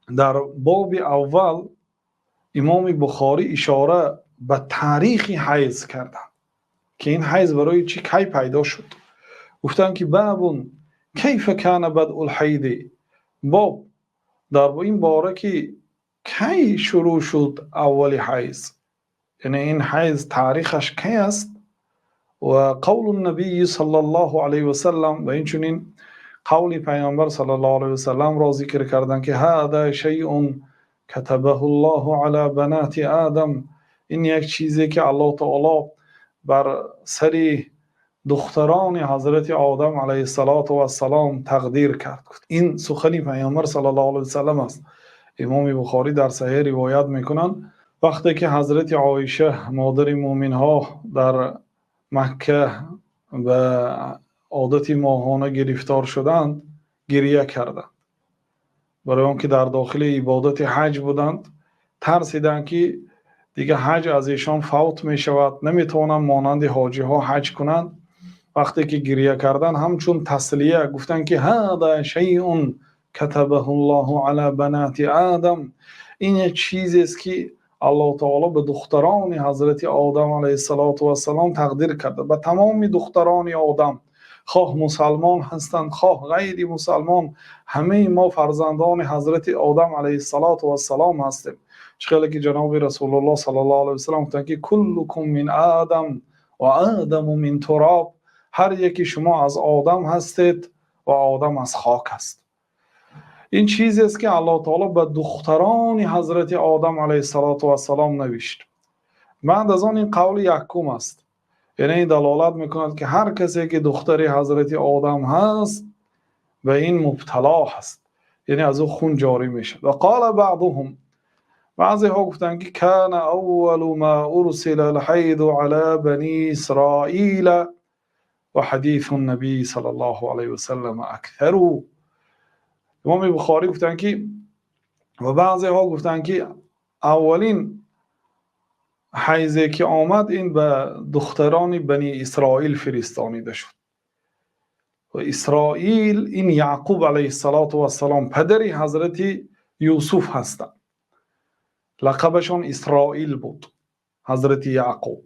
Дар боби аввал Имоми Бухорӣ ишора ба таърихи ҳайз карданд, ки ин ҳайз барои чӣ, кай пайдо шуд. Гуфтанд, ки باب كيف كان بدء الحيض, боб дар ин бора, ки кай шурӯъ шуд аввали ҳайз, яъне ин ҳайз таърихаш кай аст, وقول النبي صلى الله عليه وسلم, ва инчунин қавли Пайғамбар صلى الله عليه وسلم ро зикр карданд, ки هذا شيء كتبه الله على بنات آدم, ин як чизе, ки Аллоҳ таоло бар сари духтарони ҳазрати Одам عليه الصلاة والسلام тақдир кард. Ин сухани Пайғамбар صلى الله عليه وسلم аст. Имоми Бухорӣ дар Саҳеҳ ривоят мекунанд, вақте ки ҳазрати Оиша, модари мӯъминҳо, дар Макка ба одати моҳона гирифтор шуданд, гиря карданд, барои он ки дар дохили ибодати ҳаҷ буданд. Тарсиданд, ки дигар ҳаҷ аз эшон фавт мешавад, наметавонанд монанди ҳоҷиҳо ҳаҷ кунанд. Вақте ки гиря карданд, ҳамчун таслия гуфтанд, ки هذا شيء كتبه الله على بنات آدم, ин як чизест, ки Аллоҳ таоло ба духтарони ҳазрати Одам عليه الصلاة والسلام тақдир карда, ба тамоми духтарони Одам, хоҳ мусалмон ҳастанд, хоҳ ғайри мусалмон. Ҳамаи мо фарзандони ҳазрати Одам عليه الصلاة والسلام ҳастем. Чӣ хеле ки ҷаноби Расулуллоҳ صلى الله عليه وسلم гуфтанд, ки كلكم من آدم وآدم من تراب, ҳар яки шумо аз Одам ҳастед ва Одам аз хок аст. Ин чизест, ки Аллоҳ таоло ба духтарони ҳазрати Одам عليه الصلاة والسلام навишт. Баъд аз он ин қавли якум аст, яъне ин далолат мекунад, ки ҳар касе, ки духтари ҳазрати Одам ҳаст, ба ин мубтало ҳаст, яъне аз ӯ хун ҷорӣ мешавад. وقال بعضهم, баъзеҳо гуфтанд, ки كان أول ما أرسل الحيض على بني إسرائيل وحديث النبي صلى الله عليه وسلم أكثر. Имоми Бухорӣ гуфтанд, ки ва баъзеҳо гуфтанд, ки аввалин ҳайзе, ки омад, ин ба духтарони Бани Исроил фиристонида шуд. Ва Исроил ин Яъқуб عليه الصلاة والسلام, падари ҳазрати Юсуф ҳастанд. Лақабашон Исроил буд, ҳазрати Яъқуб.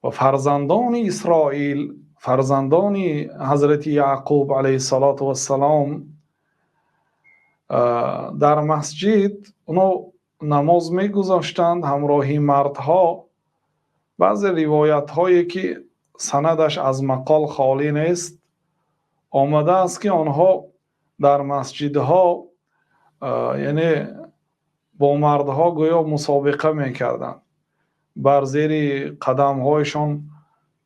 Ва фарзандони Исроил, фарзандони ҳазрати Яъқуб عليه الصلاة والسلام, дар масҷид оно намоз мегузоштанд ҳамроҳи мардҳо. Баъзе ривоятҳое, ки санадаш аз мақол холӣ нест, омадааст, ки онҳо дар масҷидҳо, яъне бо мардҳо гӯё мусобиқа мекарданд, бар зери қадамҳояшон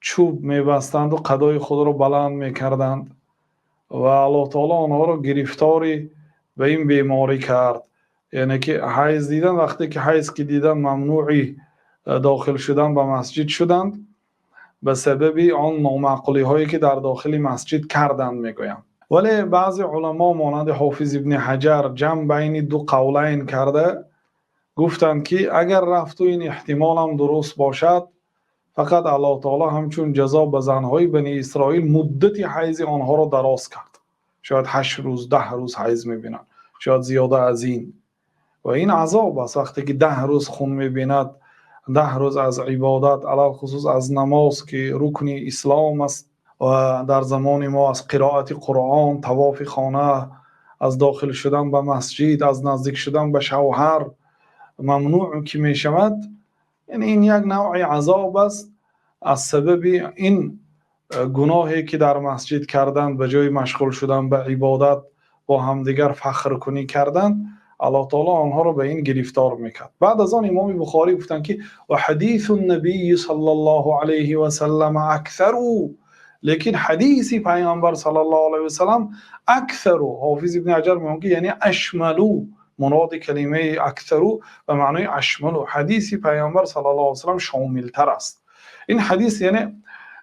чӯб мебастанду қадои худро баланд мекарданд ва Аллоҳ таоло онҳоро гирифтори ба ин беморӣ кард, яъне ки ҳайз дидан. Вақте ки ҳайз ки дидан, мамнӯи дохил шудан ба масҷид шуданд ба сабаби он номаъқулиҳое, ки дар дохили масҷид карданд, мегӯянд. Вале баъзе уламо, монанди Ҳофиз Ибни Ҳаҷар, ҷамъ байни ду қавлайн карда гуфтанд, ки агар рафту ин эҳтимолам дуруст бошад, фақат Аллоҳ таоло ҳамчун ҷазо ба занҳои Бани Исроил муддати ҳайзи онҳоро дароз кард. Шояд 8 рӯз, 10 рӯз ҳайз мебинанд, шояд зиёда аз ин. Ва ин азоб аст, вақте ки 10 рӯз хун мебинад, 10 рӯз аз ибодат, алалхусус аз намоз, ки рукни ислом аст, ва дар замони мо аз қироати Қуръон, тавофи хона, аз дохил шудан ба масҷид, аз наздик шудан ба шавҳар мамнӯъ ки мешавад, яъне ин як навъи азоб аст. Аз сабаби ин гуноҳе, ки дар масҷид карданд, ба ҷои машғул шудан ба ибодат бо ҳамдигар фахркунӣ карданд, Аллоҳ таоло онҳоро ба ин гирифтор мекард. Баъд аз он имоми Бухорӣ гуфтанд, ки وحديث النبي صلى الله عليه وسلم أكثر, лекин ҳадиси Пайғамбар صلى الله عليه وسلم أكثر. Ҳофиз Ибни Ҳаҷар мегӯяд, ки яъне أشمل, муроди калимаи أكثر ба маънои أشمل, ҳадиси Пайғамбар صلى الله عليه وسلم шомилтар аст. Ин ҳадис, яъне,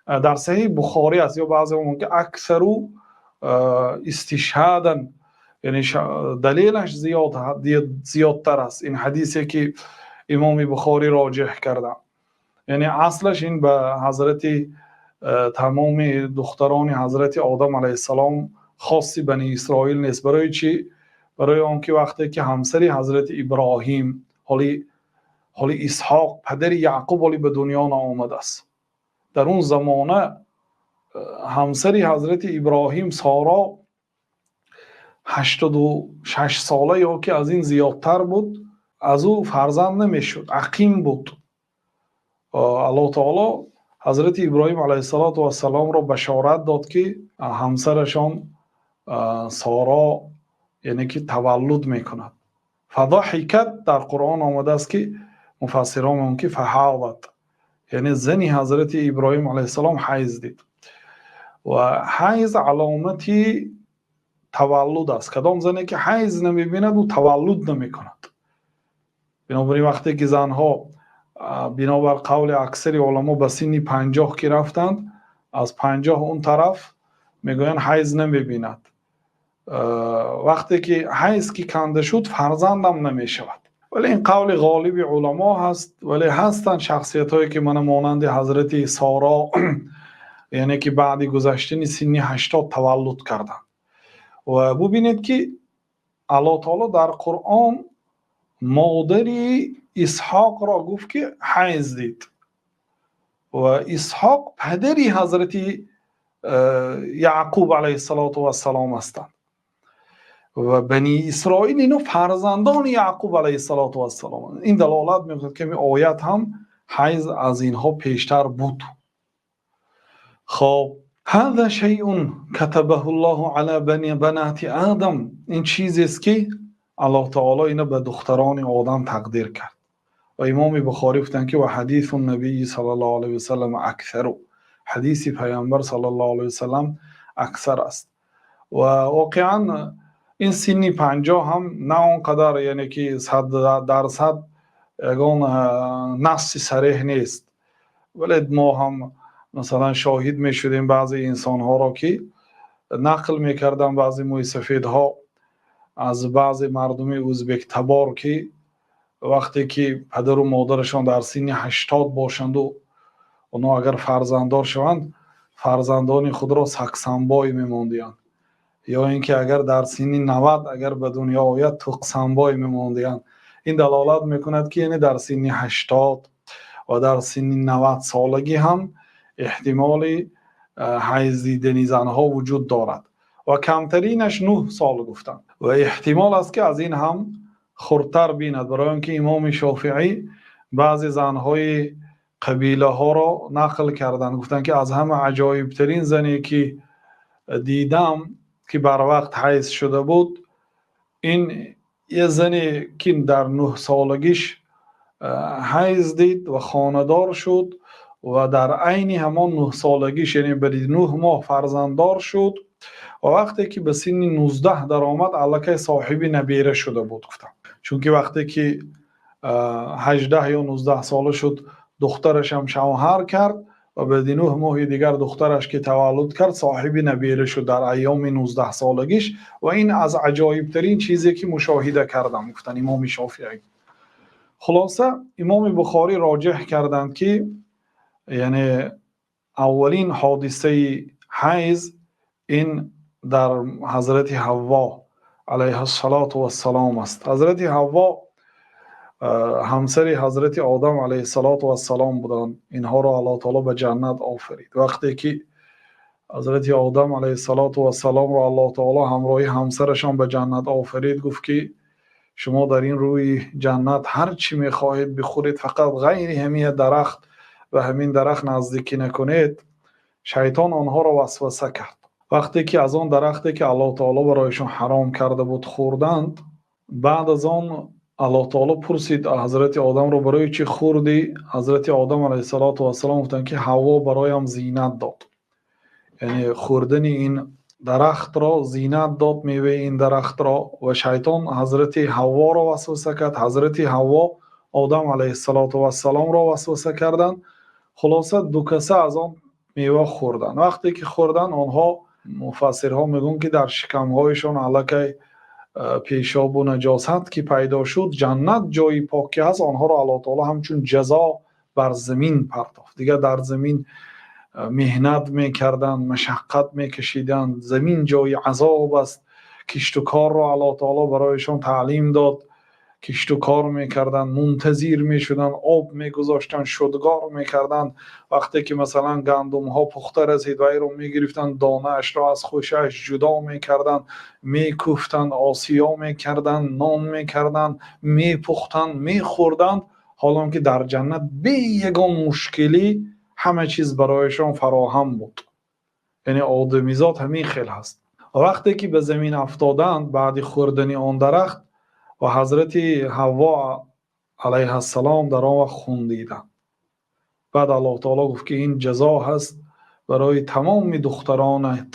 дар Саҳиҳи Бухорӣ аст. Ё баъзе мегӯянд, ки أكثر استشهادا, яъне далелаш зиёдтар аст, ин ҳадисе, ки имоми Бухорӣ роҷеҳ карданд. Яъне аслаш ин ба ҳазрати тамоми духтарони ҳазрати Одам алайҳиссалом, хоси Бани Исроил нест. Барои чӣ? Барои он ки вақте ки ҳамсари ҳазрати Иброҳим, ҳоли Исҳоқ падари Яъқуб ҳоли ба дунё наомадааст, дар он замона ҳамсари ҳазрати Иброҳим Соро 86 сола ё ки аз ин зиёдтар буд, аз ӯ фарзанд намешуд, ақим буд. Аллоҳ таоло ҳазрати Иброҳим алайҳиссалоту вассаломро башорат дод, ки ҳамсарашон Соро, яъне ки таваллуд мекунад. Фадаҳикат, дар Қуръон омадааст, ки муфассирон мегӯянд, ки фаҳават, яъне зани ҳазрати Иброҳим алайҳиссалом ҳайз дид, ва ҳайз аломати таваллуд аст. Кадом зане ки ҳайз намебинад, ӯ таваллуд намекунад. Бинобар ин вақте ки занҳо, бинобар қавли аксари уламо, ба синни 50 ки рафтанд, аз 50 он тараф мегӯянд, ҳайз намебинад. Вақте ки ҳайз ки канда шуд, фарзандам намешавад. Вале ин қавли ғолиби уламо ҳаст, вале ҳастанд шахсиятҳое, ки мана монанди ҳазрати Соро, яъне ки баъди гузаштани синни 80 таваллуд карданд. Ва бубинед, ки Аллоҳ таоло дар Қуръон модари Исҳоқро гуфт, ки ҳайз дид, ва Исҳоқ падари ҳазрати Яъқуб алайҳиссалоту вассалом ҳастанд, ва Бани Исроил ино фарзандони Яъқуб алайҳиссалоту вассалом. Ин далолат мекунад, ки оят ҳам ҳайз аз инҳо пештар буд. Хоб, ҳаза шайъун катабаҳу Ллоҳу ала банати Одам, ин чизест, ки Аллоҳ таоло ина ба духтарони Одам тақдир кард. Ва Имоми Бухорӣ гуфтанд, ки ва ҳадису набии саллаллоҳу алайҳи васаллам аксару, ҳадиси Паёмбар саллаллоҳу алайҳи васаллам аксар аст. Ва воқеан ин синни 50 ҳам на он қадар, яъне ки 100% ягон насси сареҳ нест, вале мо ҳам масалан шоҳид мешудем баъзе инсонҳоро, ки нақл мекарданд баъзе мӯйсафедҳо аз баъзе мардуми ӯзбектабор, ки вақте ки падару модарашон дар синни 80 бошанду, онҳо агар фарзанддор шаванд, фарзандони худро саксанбой мемондиянд, ё ин ки агар дар синни 90 агар ба дунё ояд, тӯқсанбой мемондиянд. Ин далолат мекунад, ки яъне дар синни 80 ва дар синни 90 солагӣ ҳам эҳтимоли ҳайз дидани занҳо вуҷуд дорад, ва камтаринаш 9 сол гуфтанд, ва эҳтимол аст, ки аз ин ҳам хурдтар бинад. Барои он ки Имоми Шофиӣ баъзе занҳои қабилаҳоро нақл карданд, гуфтанд, ки аз ҳама аҷоибтарин зане, ки дидам, ки барвақт ҳайз шуда буд, ин як зане, ки дар 9 солагиш ҳайз дид ва хонадор шуд, ва дар айни ҳамон 9 солагиш, яъне баъди 9 моҳ фарзанддор шуд, ва вақте ки ба синни 19 даромад, аллакай соҳиби набера шуда буд, гуфтам. Чунки вақте ки 18 ё 19 сола шуд, духтарашам шавҳар кард, ва баъди 9 моҳи дигар духтараш ки таваллуд кард, соҳиби набера шуд дар айёми 19 солагиш. Ва ин аз аҷоибтарин чизе, ки мушоҳида кардам, гуфтанд Имоми Шофиӣ. Хулоса, Имоми Бухорӣ роҷеҳ карданд, ки яъне аввалин ҳодисаи ҳайз ин дар ҳазрати Ҳавво алайҳиссалоту вассалом аст. Ҳазрати Ҳавво ҳамсари ҳазрати Одам алайҳиссалоту вассалом буданд. Инҳоро Аллоҳ таоло ба ҷаннат офарид. Вақте ки ҳазрати Одам алайҳиссалоту вассаломро Аллоҳ таоло ҳамроҳи ҳамсарашон ба ҷаннат офарид, гуфт, ки шумо дар ин рӯи ҷаннат ҳар чӣ мехоҳед бихӯред, фақат ғайри ҳамин дарахт, ба ҳамин дарахт наздикӣ накунед. Шайтон онҳоро васваса кард. Вақте ки аз он дарахте, ки Аллоҳ таоло барояшон ҳаром карда буд, хӯрданд, баъд аз он Аллоҳ таоло пурсид ҳазрати Одамро: «Барои чӣ хӯрдӣ?» Ҳазрати Одам алайҳиссалоту вассалом гуфтанд, ки Ҳавво бароям зинат дод, яъне хӯрдани ин дарахтро зинат дод, меваи ин дарахтро. Ва шайтон ҳазрати Ҳавворо васваса кард, ҳазрати Ҳавво Одам алайҳиссалоту вассаломро васваса карданд. Хулоса, ду каса аз он мева хӯрданд. Вақте ки хӯрданд, онҳо, муфассирҳо мегӯянд, ки дар шикамҳояшон аллакай пешобу наҷосат ки пайдо шуд, ҷаннат ҷои покӣ ҳаст, онҳоро Аллоҳ таоло ҳамчун ҷазо бар замин партофт. Дигар дар замин меҳнат мекарданд, машаққат мекашиданд. Замин ҷои азоб аст. Кишту корро Аллоҳ таоло барояшон таълим дод, кишту кор мекарданд, мунтазир мешуданд, об мегузоштанд, шудгор мекарданд. Вақте ки масалан гандумҳо пухта расид, вайро мегирифтанд, донаашро аз хӯшааш ҷудо мекарданд, мекӯфтанд, осиё мекарданд, нон мекарданд, мепухтанд, мехӯрданд. Ҳол он ки дар ҷаннат бе ягон мушкилӣ ҳама чиз барояшон фароҳам буд. Яъне одамизод ҳамин хел ҳаст. Вақте ки ба замин афтоданд баъди хӯрдани он дарахт, ва ҳазрати Ҳавво алайҳиссалом дар он вақт хун диданд. Баъд Аллоҳ таоло гуфт, ки ин ҷазо ҳаст барои тамоми духтаронат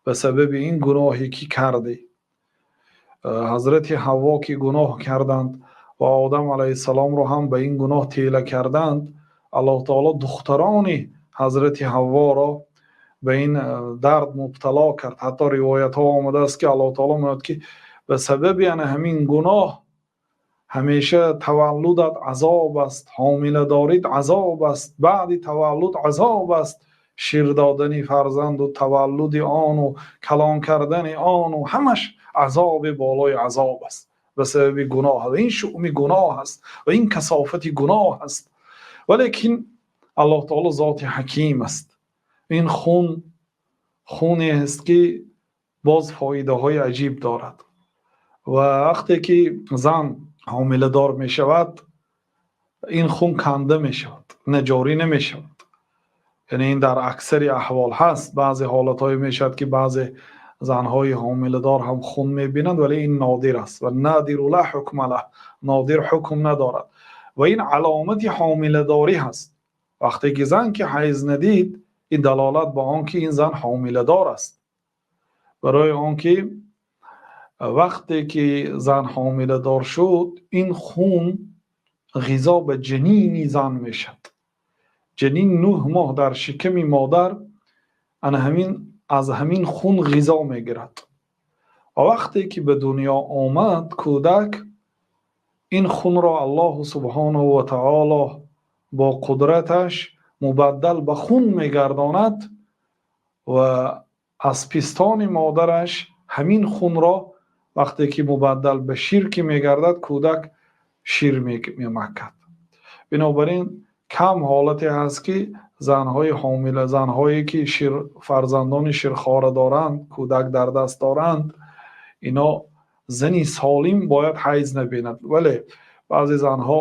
ба сабаби ин гуноҳе ки кардӣ. Ҳазрати Ҳавво ки гуноҳ карданд ва Одам алайҳиссаломро ҳам ба ин гуноҳ тела карданд, Аллоҳ таоло духтарони ҳазрати Ҳавворо ба ин дард мубтало кард. Ҳатто ривоятҳо омадааст, ки Аллоҳ таоло мегӯяд, ки ба сабаби ана ҳамин гуноҳ ҳамеша таваллудат азоб аст, ҳомиладорит азоб аст, баъди таваллуд азоб аст, шир додани фарзанду таваллуди ону калон кардани ону ҳамаш азоби болои азоб аст ба сабаби гуноҳ. Ва ин шуъми гуноҳ аст ва ин касофати гуноҳ аст. Валекин Аллоҳ таоло зоти ҳаким аст. Ин хун хуне аст, ки боз фоидаҳои аҷиб дорад. Ва вақте ки зан ҳомиладор мешавад, ин хун канда мешавад, наҷорӣ намешавад. Яъне ин дар аксари аҳвол ҳаст. Баъзе ҳолатҳое мешавад, ки баъзе занҳои ҳомиладор ҳам хун мебинанд, вале ин нодир аст. Ва надиру ла ҳукма лаҳ, нодир ҳукм надорад. Ва ин аломати ҳомиладорӣ ҳаст. Вақте ки зан ки ҳайз надид, ин далолат ба он ки ин зан ҳомиладор аст. Барои он ки вақте ки зан ҳомиладор шуд, ин хун ғизо ба ҷанини зан мешавад. Ҷанин 9 моҳ дар шиками модар ана ҳамин аз ҳамин хун ғизо мегирад. Ва вақте ки ба дунё омад кӯдак, ин хунро Аллоҳу субҳонаҳу ва таоло бо қудраташ мубаддал ба хун мегардонад ва аз пистони модараш ҳамин хунро вақте ки мубаддал ба шир ки мегардад, кӯдак шир мемакад. Бинобар ин кам ҳолате ҳаст, ки занҳои ҳомила, занҳое ки шир фарзандони ширхора доранд, кӯдак дар даст доранд, ино зани солим бояд ҳайз набинад. Вале баъзе занҳо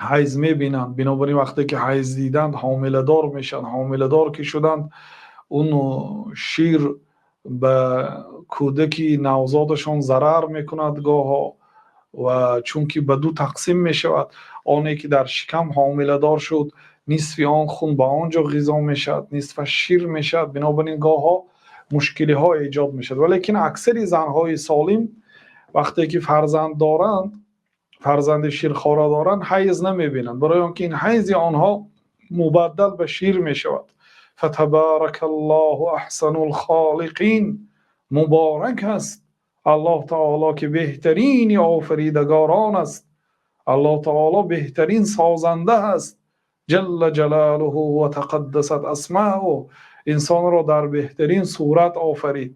ҳайз мебинанд. Бинобар ин вақте ки ҳайз диданд, ҳомиладор мешаванд. Ҳомиладор ки шуданд, он шир ба кӯдаки навзодашон зарар мекунад гоҳо, ва чунки ба ду тақсим мешавад, оне ки дар шикам ҳомиладор шуд, нисфи он хун ба он ҷо ғизо мешавад, нисфаш шир мешавад. Бинобар ин гоҳо мушкилиҳо эҷод мешавад. Валекин аксари занҳои солим вақте ки фарзанд доранд, фарзанди ширхора доранд, ҳайз намебинанд, барои он ки ин ҳайзи онҳо мубаддал ба шир мешавад. Фатабаракаллоҳу аҳсанул холиқин, муборак аст Аллоҳ таоло, ки беҳтарини офаридагорон аст. Аллоҳ таоло беҳтарин созанда аст. Ҷалла ҷалолуҳу ва тақаддасат асмаъу, инсонро дар беҳтарин сурат офарид.